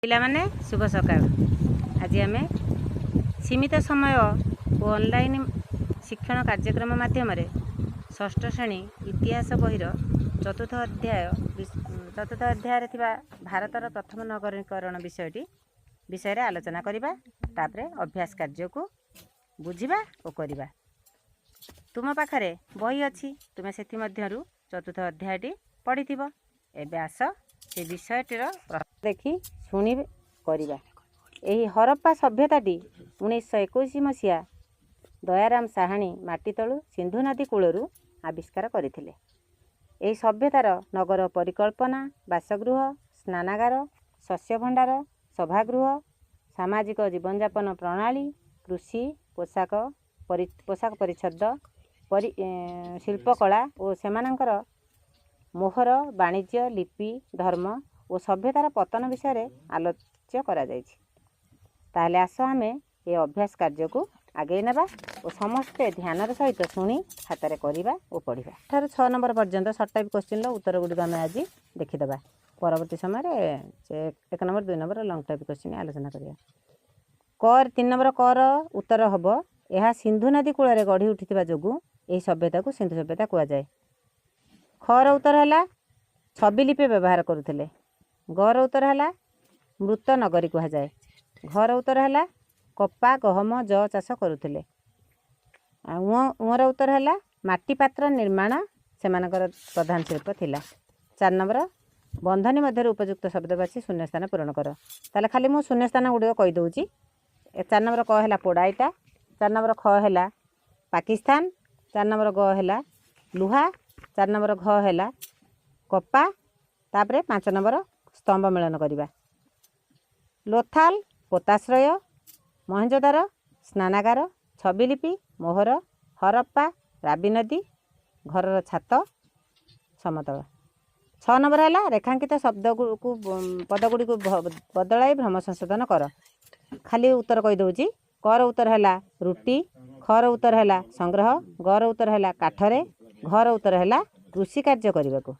ପିଲାମାନେ, ଶୁଭ ସକାଳ। ଆଜି ଆମେ ସୀମିତ ସମୟ ଓ ଅନଲାଇନ୍ ଶିକ୍ଷଣ କାର୍ଯ୍ୟକ୍ରମ ମାଧ୍ୟମରେ ଷଷ୍ଠ ଶ୍ରେଣୀ ଇତିହାସ ବହିର ଚତୁର୍ଥ ଅଧ୍ୟାୟ, ଚତୁର୍ଥ ଅଧ୍ୟାୟରେ ଥିବା ଭାରତର ପ୍ରଥମ ନଗରୀକରଣ ବିଷୟଟି ବିଷୟରେ ଆଲୋଚନା କରିବା। ତାପରେ ଅଭ୍ୟାସ କାର୍ଯ୍ୟକୁ ବୁଝିବା ଓ କରିବା। ତୁମ ପାଖରେ ବହି ଅଛି, ତୁମେ ସେଥିମଧ୍ୟରୁ ଚତୁର୍ଥ ଅଧ୍ୟାୟଟି ପଢ଼ିଥିବ। ଏବେ ଆସ, ସେ ବିଷୟଟିର ଦେଖି ଶୁଣି କରିବା। ଏହି ହରପ୍ପା ସଭ୍ୟତାଟି 1921 ମସିହା ଦୟାରାମ ସାହାଣୀ ମାଟି ତଳୁ ସିନ୍ଧୁ ନଦୀ କୂଳରୁ ଆବିଷ୍କାର କରିଥିଲେ। ଏହି ସଭ୍ୟତାର ନଗର ପରିକଳ୍ପନା, ବାସଗୃହ, ସ୍ନାନାଗାର, ଶସ୍ୟ ଭଣ୍ଡାର, ସଭାଗୃହ, ସାମାଜିକ ଜୀବନଯାପନ ପ୍ରଣାଳୀ, କୃଷି, ପୋଷାକ ପରିଚ୍ଛଦ, ଶିଳ୍ପକଳା ଓ ସେମାନଙ୍କର ମୋହର, ବାଣିଜ୍ୟ, ଲିପି, ଧର୍ମ ଓ ସଭ୍ୟତାର ପତନ ବିଷୟରେ ଆଲୋଚ୍ୟ କରାଯାଇଛି। ତାହେଲେ ଆସ, ଆମେ ଏ ଅଭ୍ୟାସ କାର୍ଯ୍ୟକୁ ଆଗେଇ ନେବା ଓ ସମସ୍ତେ ଧ୍ୟାନର ସହିତ ଶୁଣି ଖାତାରେ କରିବା ଓ ପଢ଼ିବା। ଠାରୁ 6 ନମ୍ବର ପର୍ଯ୍ୟନ୍ତ ସର୍ଟ ଟାଇପ୍ କୋଶ୍ଚିନ୍ର ଉତ୍ତର ଗୁଡ଼ିକ ଆମେ ଆଜି ଦେଖିଦେବା। ପରବର୍ତ୍ତୀ ସମୟରେ ସେ 1 number, 2 number long type question ଆଲୋଚନା କରିବା। 3 ନମ୍ବର କର ଉତ୍ତର ହେବ, ଏହା ସିନ୍ଧୁ ନଦୀ କୂଳରେ ଗଢ଼ି ଉଠିଥିବା ଯୋଗୁଁ ଏହି ସଭ୍ୟତାକୁ ସିନ୍ଧୁ ସଭ୍ୟତା କୁହାଯାଏ। ଖର ଉତ୍ତର ହେଲା, ଛବି ଲିପି ବ୍ୟବହାର କରୁଥିଲେ। ଗର ଉତ୍ତର ହେଲା, ମୃତ ନଗରୀ କୁହାଯାଏ। ଘର ଉତ୍ତର ହେଲା, କପା, ଗହମ, ଯଅ ଚାଷ କରୁଥିଲେ। ଆଉ ଉଁର ଉତ୍ତର ହେଲା, ମାଟି ପାତ୍ର ନିର୍ମାଣ ସେମାନଙ୍କର ପ୍ରଧାନ ଶିଳ୍ପ ଥିଲା। 4 ନମ୍ବର, ବନ୍ଧନୀ ମଧ୍ୟରେ ଉପଯୁକ୍ତ ଶବ୍ଦ ବାଛି ଶୂନ୍ୟସ୍ଥାନ ପୂରଣ କର। ତାହେଲେ ଖାଲି ମୁଁ ଶୂନ୍ୟସ୍ଥାନ ଗୁଡ଼ିକ କହିଦେଉଛି। 4 ନମ୍ବର କ ହେଲା ପୋଡ଼ାଇଟା, 4 ନମ୍ବର ଖ ହେଲା ପାକିସ୍ତାନ, 4 ନମ୍ବର ଗ ହେଲା ଲୁହା, 4 ନମ୍ବର ଘ ହେଲା କପା। ତାପରେ 5 ନମ୍ବର ସ୍ତମ୍ଭ ମିଳନ କରିବା। ଲୋଥାଲ ପୋତାଶ୍ରୟ, ମହେଞ୍ଜୋଦାର ସ୍ନାନାଗାର, ଛବିଲିପି, ମୋହର, ହରପ୍ପା, ରାବି ନଦୀ, ଘରର ଛାତ ସମତଳ। 6 ନମ୍ବର ହେଲା, ରେଖାଙ୍କିତ ଶବ୍ଦକୁ ପଦଗୁଡ଼ିକୁ ବଦଳାଇ ଭ୍ରମ ସଂଶୋଧନ କର। ଖାଲି ଉତ୍ତର କହିଦେଉଛି। କର ଉତ୍ତର ହେଲା ରୁଟି, ଖର ଉତ୍ତର ହେଲା ସଂଗ୍ରହ, ଗର ଉତ୍ତର ହେଲା କାଠରେ, ଘର ଉତ୍ତର ହେଲା କୃଷି କାର୍ଯ୍ୟ କରିବାକୁ।